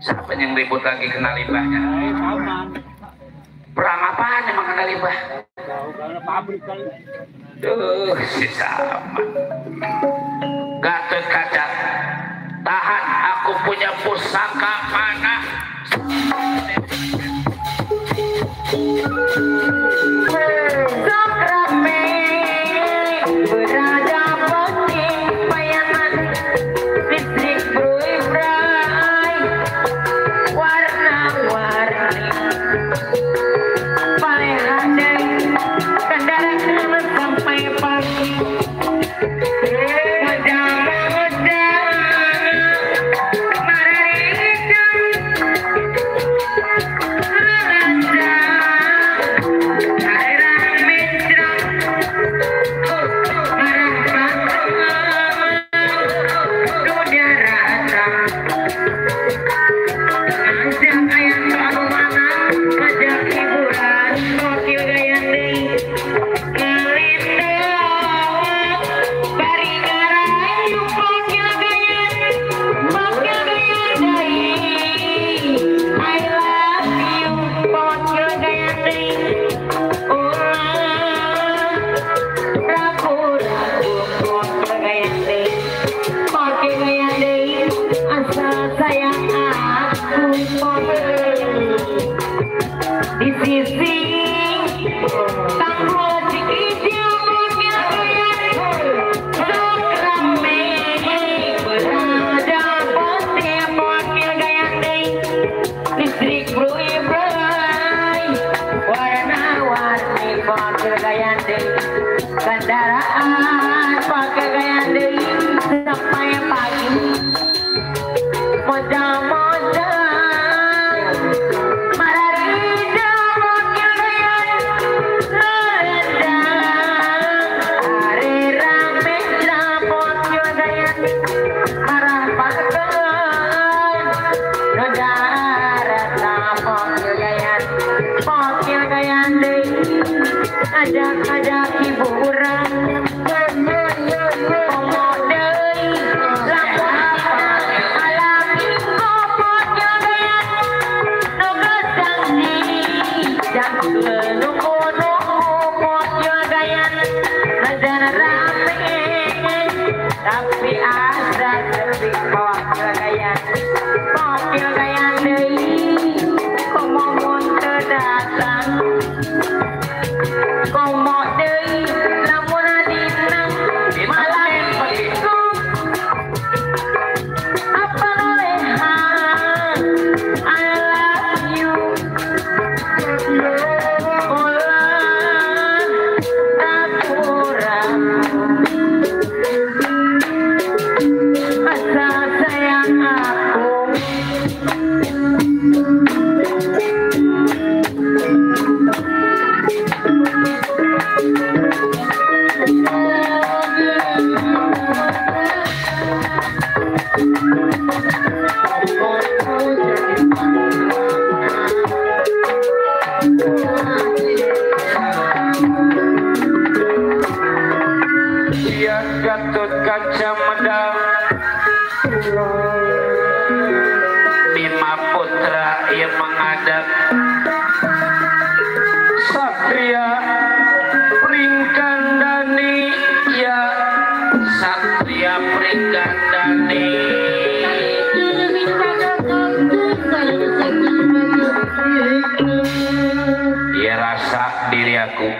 Siapa yang ribut lagi kena limbahnya? Perang apaan emang kena limbah? Pabrik kali. Duh, si sama. Gatot Kaca, tahan, aku punya pusaka mana? Gatot Kaca medal Bima Putra yang menghadap Satria Pringgandani, ya Satria Pringgandani. Ya rasa diri aku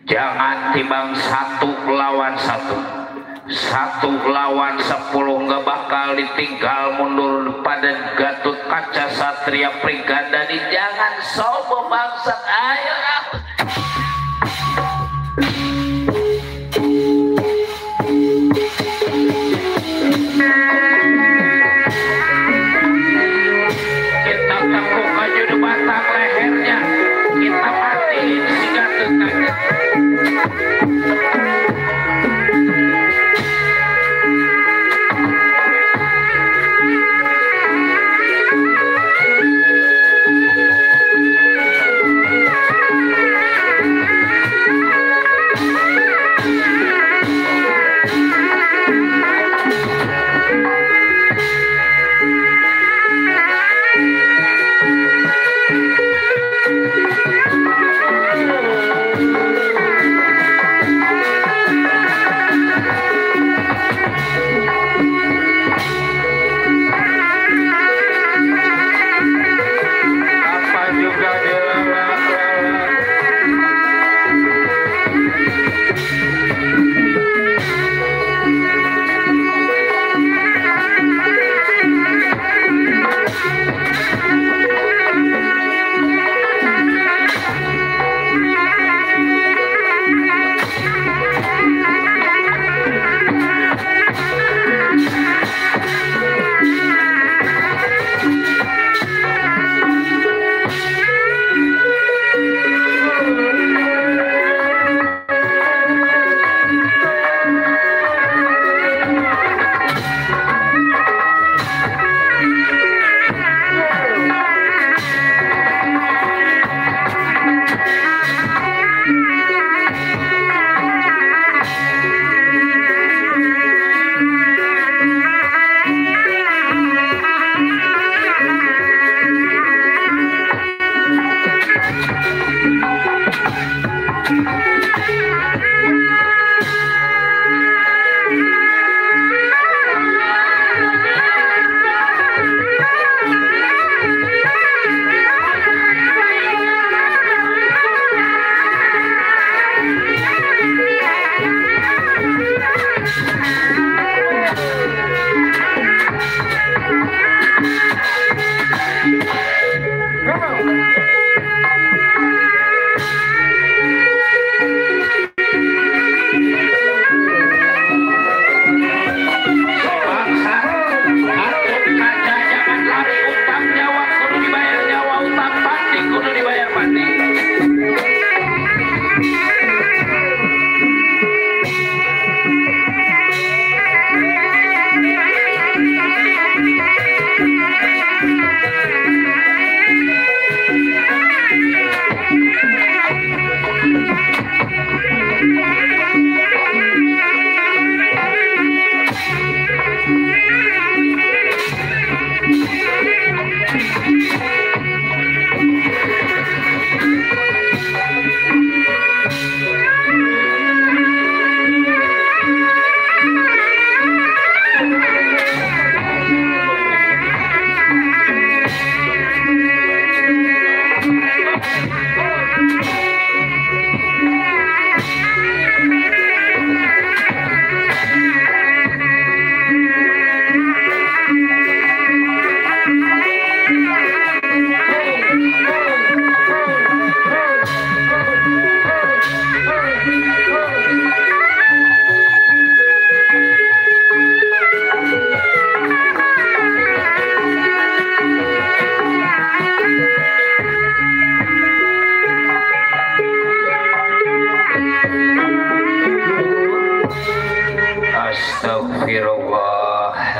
jangan timbang 1 lawan 1, 1 lawan 10 nggak bakal ditinggal mundur pada Gatot Kaca Satria Pringgandani. Jangan sombong bangsat, ayo kita tekuk aja di batang lehernya, kita matiin si Gatot Kaca.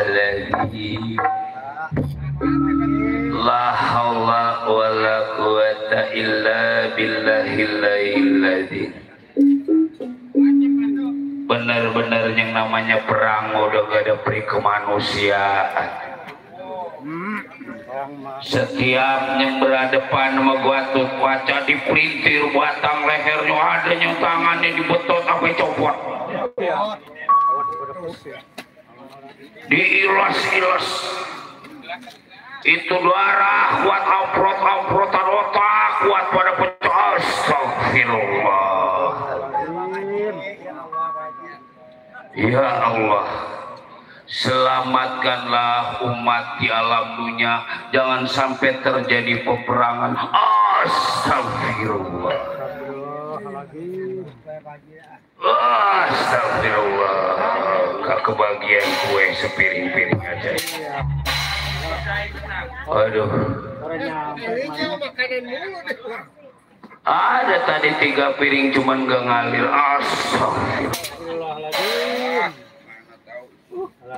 Astagfirullahaladzim. La haula wala quwata illa billahil adzim. Benar-benar yang namanya perang udah gak ada peri kemanusiaan. Setiap yang berhadapan sama gua tuh kaca dipelintir batang lehernya ada yang tangannya dibetot sampai copot. Diilas-ilas. Itu darah kuat amprot-amprotan otak kuat pada pecah. Astagfirullah. Ya Allah, selamatkanlah umat di alam dunia, jangan sampai terjadi peperangan. Astagfirullah. Astagfirullah. Gak kebagian kue sepiring-piring aja. Aduh. Ada tadi 3 piring cuman gak ngalir. Astagfirullahaladzim.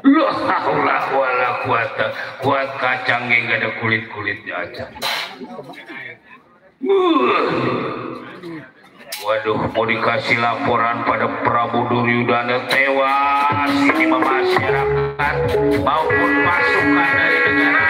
La haula wala quwata. Kuat kacangnya gak ada kulit-kulitnya aja. Waduh, mau dikasih laporan pada Prabu Duryudana tewas ini masyarakat maupun pasukan dari negara.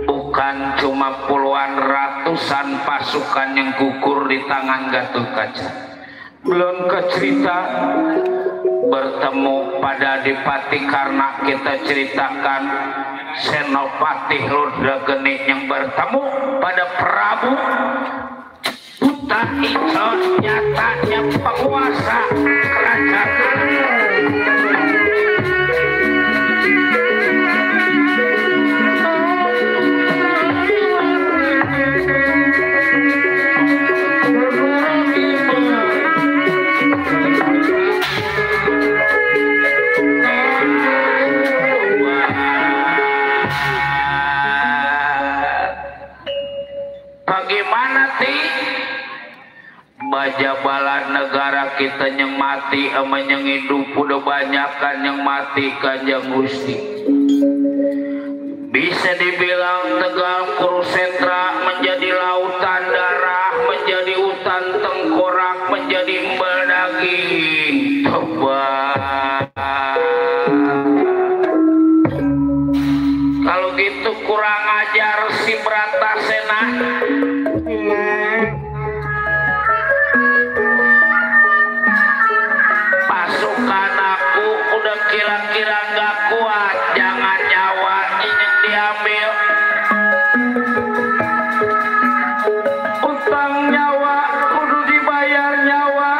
Bukan cuma puluhan ratusan pasukan yang gugur di tangan Gatotkaca. Belum kecerita bertemu pada Adipati karena kita ceritakan Senopati Rudrageni yang bertemu pada Prabu Buta Ijo, nyatanya penguasa kerajaan. Bajabala negara kita yang mati ama yang hidup udah banyak kan yang mati Kanjeng Gusti. Bisa dibilang Tegal Kurusetra menjadi lautan darah, menjadi hutan tengkorak, menjadi embal daging. Tobat. Kalau gitu kurang ajar si Bratasena. Pasukan aku udah kira-kira gak kuat, jangan nyawa ini diambil. Utang nyawa kudu dibayar nyawa,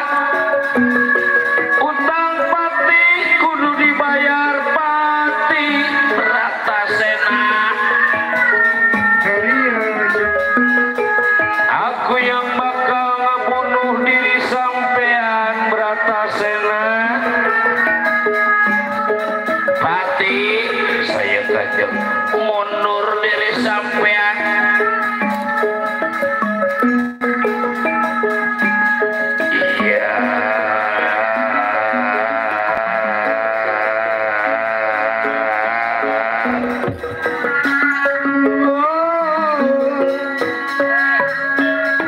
utang pati kudu dibayar pati. Bratasena, aku yang bakal ngebunuh diri sampean. Bratasena, Pati, saya Kanjeng mundur diri sampean. Iya.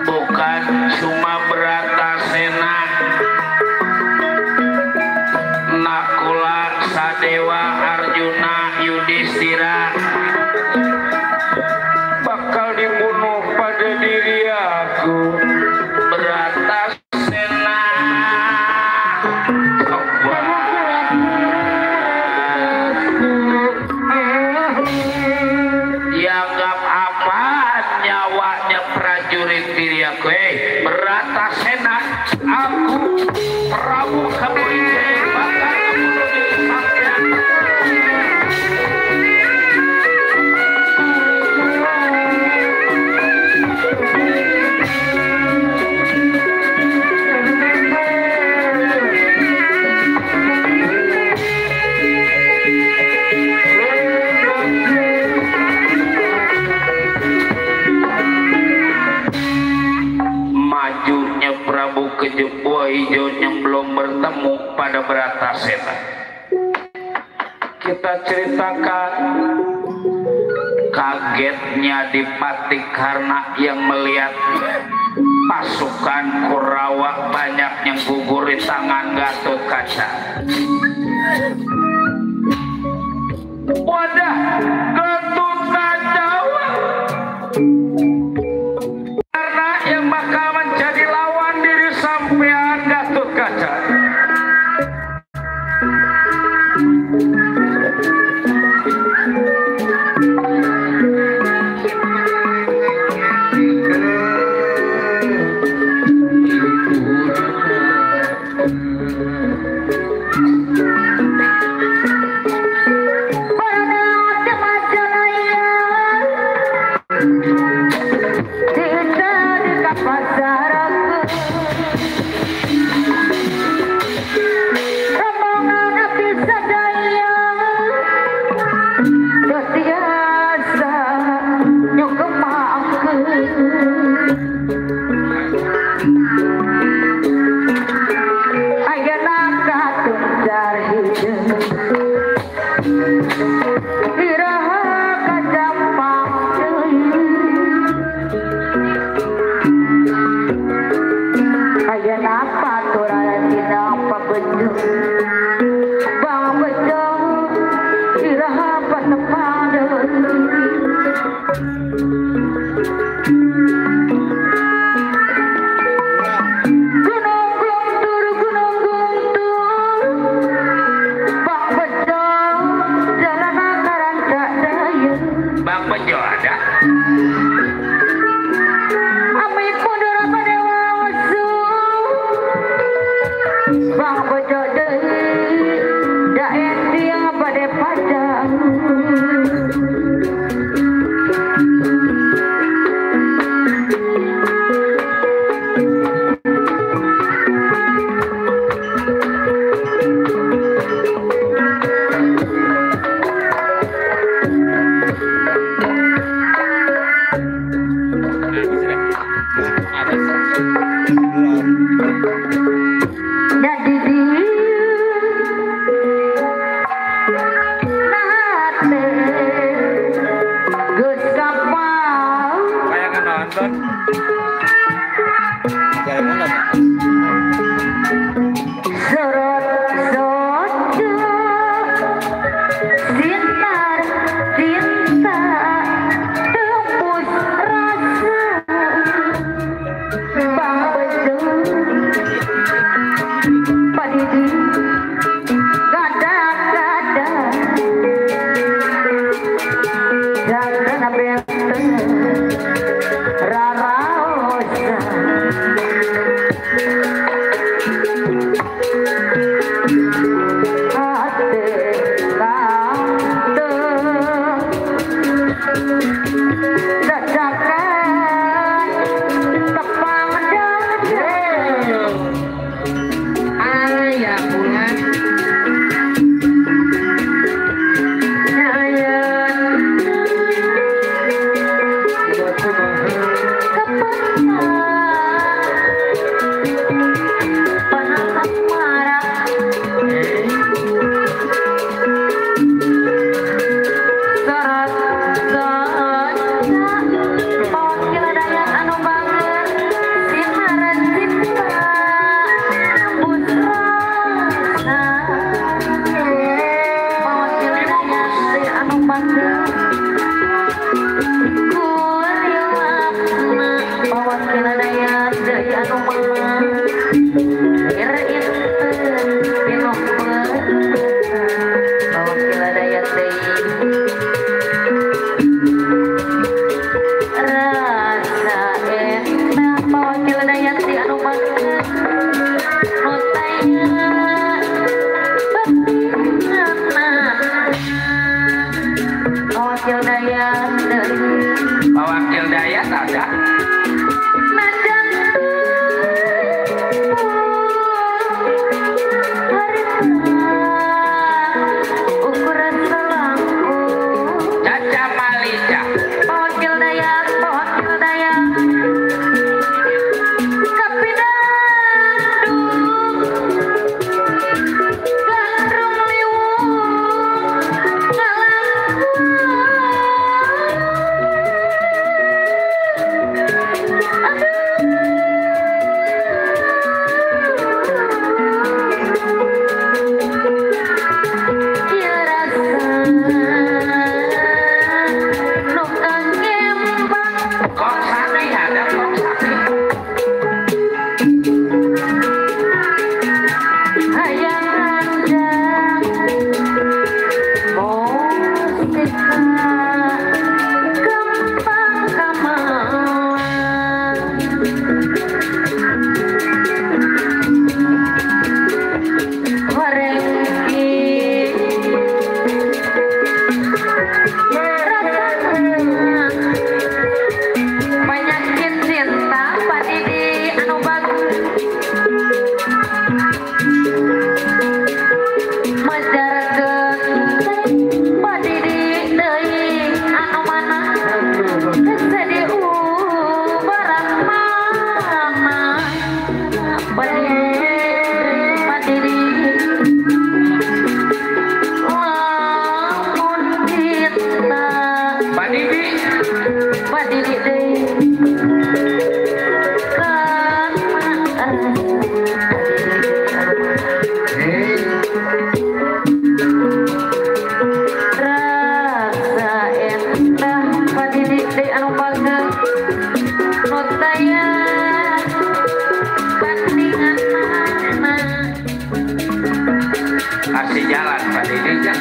Bukan cuma Bratasena, Nakula, Sadewa, Arjuna, Yudhistira bakal dibunuh pada diri aku. Bratasena, dianggap apa nyawanya prajurit diri aku. Bratasena, aku Prabu Kamojaya bakal ngebunuh diri sampean. kejep buah hijau yang belum bertemu pada Bratasena. Kita ceritakan kagetnya Dipati karena yang melihat pasukan Kurawa banyak yang gugur di tangan Gatotkaca. Wadah, Gatotkaca karena yang bakal menjadi lawan diri sampean Gatotkaca. Wakil Dayat ada. Kasih jalan Pak Didi kan.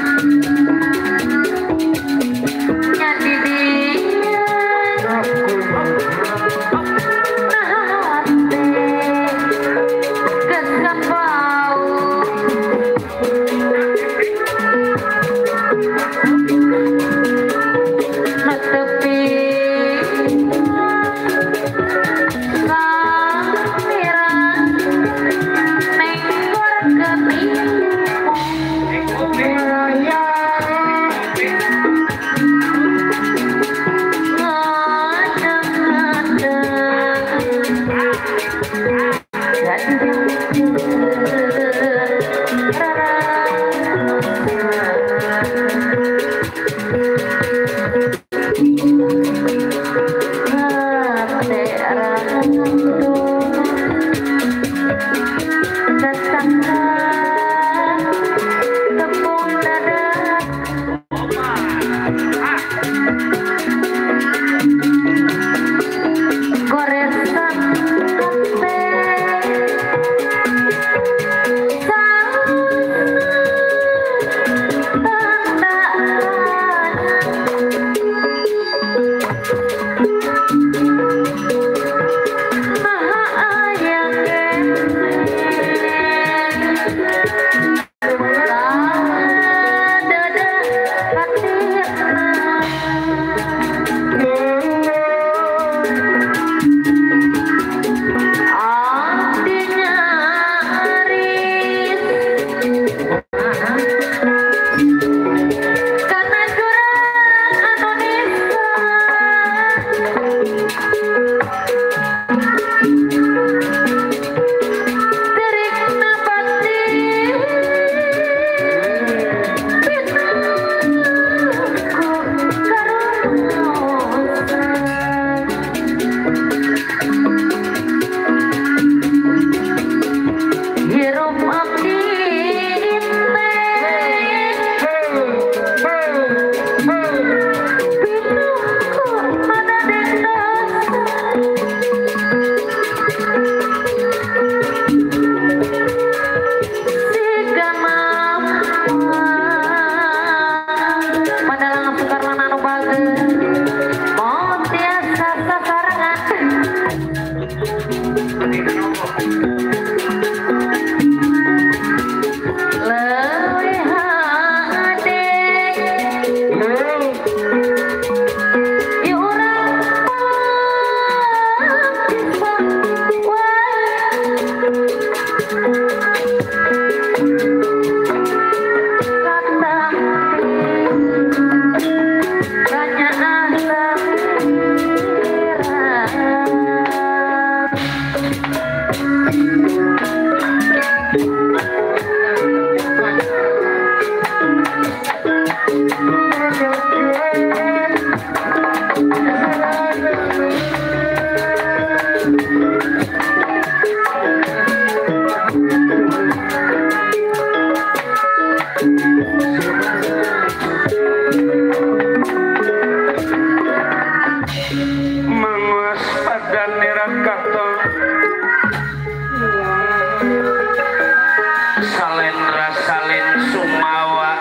Salendra Salin Sumawa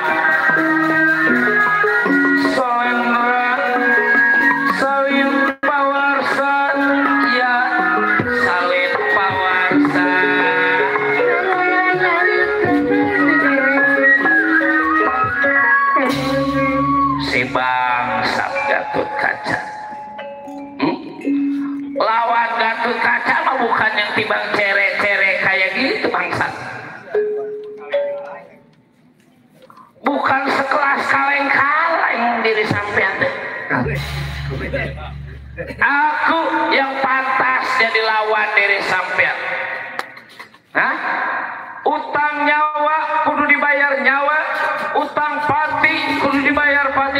Salendra Salin Pawarsa ya Salin Pawarsa si bangsat Gatot Kaca. Lawan Gatot Kaca mah bukan yang tibang cere-cere kayak gitu bangsat. Bukan sekelas kaleng-kaleng diri sampean deh. Aku yang pantas jadi lawan diri sampean. Hah? Utang nyawa kudu dibayar nyawa, utang pati kudu dibayar pati.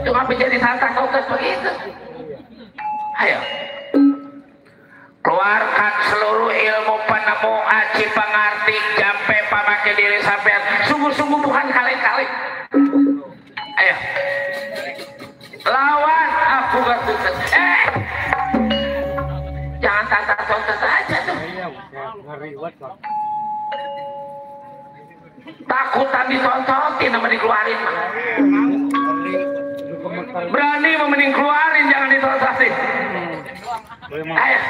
Jangan menjadi tata kota begitu. Ayo, keluarkan seluruh ilmu penemu aji pengerti jampe pamake diri sampean. Sungguh-sungguh bukan kaleng-kaleng. Ayo, lawan aku Gatut. Jangan tata kota aja tuh. Takut tadi tontotin sama dikeluarin. Berani mending keluarin, jangan ditontotin. Ayo.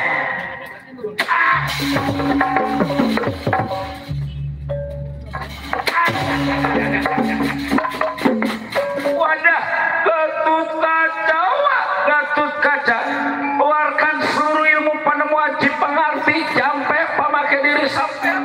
Wadah, Gatut Kaca, Gatut Kaca. Keluarkan seluruh ilmu penemu aji pengerti jampe pamake diri sampean.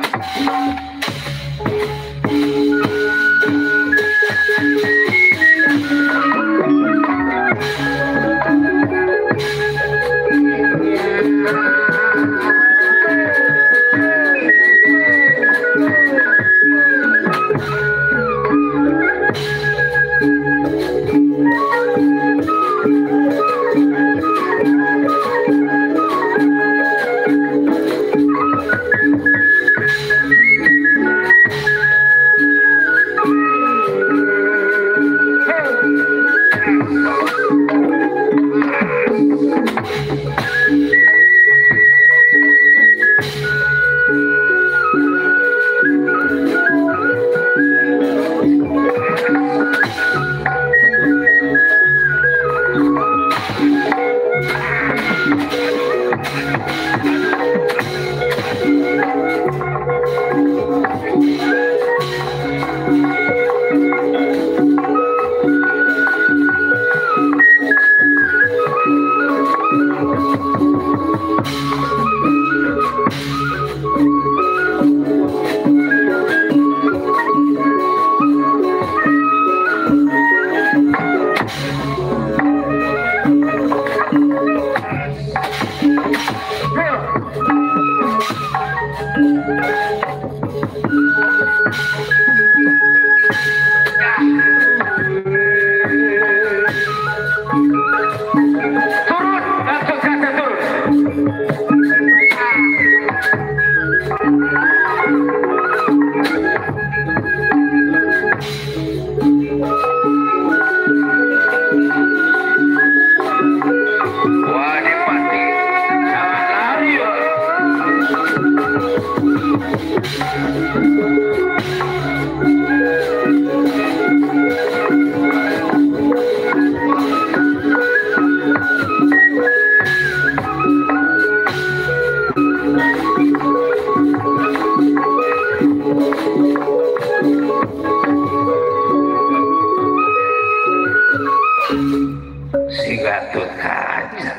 Si Gatut Kaca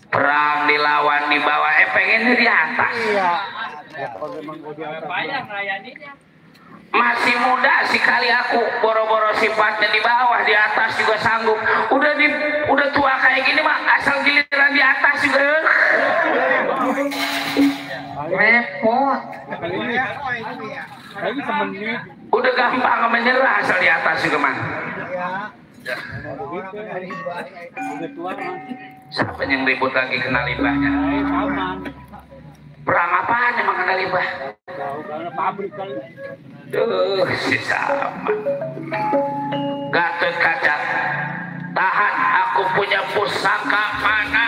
perang dilawan di bawah, pengennya di atas. Masih muda sekali aku, boro-boro sifatnya di bawah, di atas juga sanggup. Udah tua kayak gini mah, asal giliran di atas juga repot. Udah gampang menyerah asal di atas juga mah. Siapa yang ribut lagi kena limbahnya? Perang apaan emang kena limbah? Duh, si sama. Gatut Kaca, tahan, aku punya pusaka mana?